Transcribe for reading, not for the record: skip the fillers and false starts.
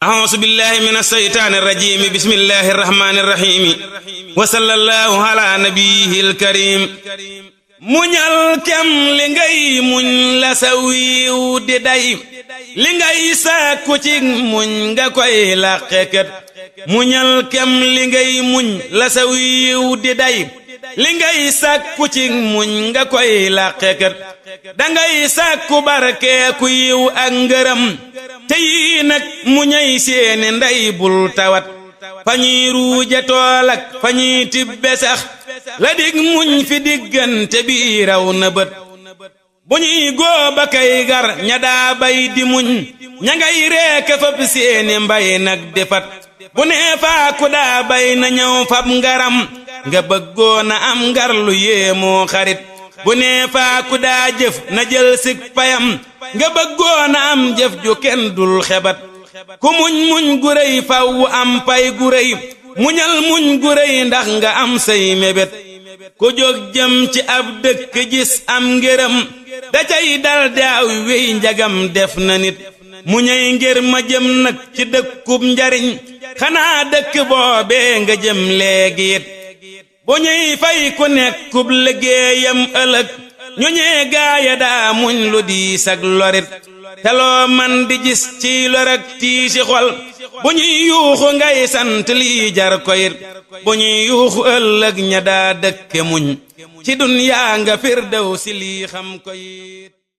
أعوذ بالله من الشيطان الرجيم بسم الله الرحمن الرحيم وصلى الله على نبيه الكريم muñal kem li ngay muñ la sa wiiw di day li ngay sàkku ci muñ nga koy làqekat muñal kem li ngay muñ la sa wiiw di day li ngay sàkku ci muñ nga koy làqekat dangay sàkku barke ku yiw ak ngërëm te yii nag muñay seeni ndey bul tawat fa ñuy ruuje tool ak fa ñuy tibbe sax la dig muñ fi diggante bi raw na bët bu ñuy góoba kay gar ña daa bay di muñ ña ngay reeka fab seeni mbay nag di fat bu nee faa ku daa bay na ñëw fab ngaram nga bëggoona am ngar lu yéemoo xarit bu nee faa ku daa jëf na jël sik payam nga bëggoona am jëf ju kenn dul xebat ku muñ muñ gu rëy faw am pay gu rëy muñal muñ gu rëy ndax nga am say mébét ku jóg jëm ci ab dëkk gis am ngërëm da cay dal daaw wey njagam def na nit muñay ngir ma jëm nag ci dëkkub njariñ xanaa dëkk boobee nga jëm léegi it bu ñuy fay ku nekkub liggéeyam ëllëg ñu ñee gaaya daa muñ lu diis ak lorit te loo man di gis ci lor ak tiisi xol bu ñuy yuuxu ngay sant lii jar ko it bu ñuy yuuxu ëllëg ña daa dëkke muñ ci dunyaa nga firdaw si lii xam ko it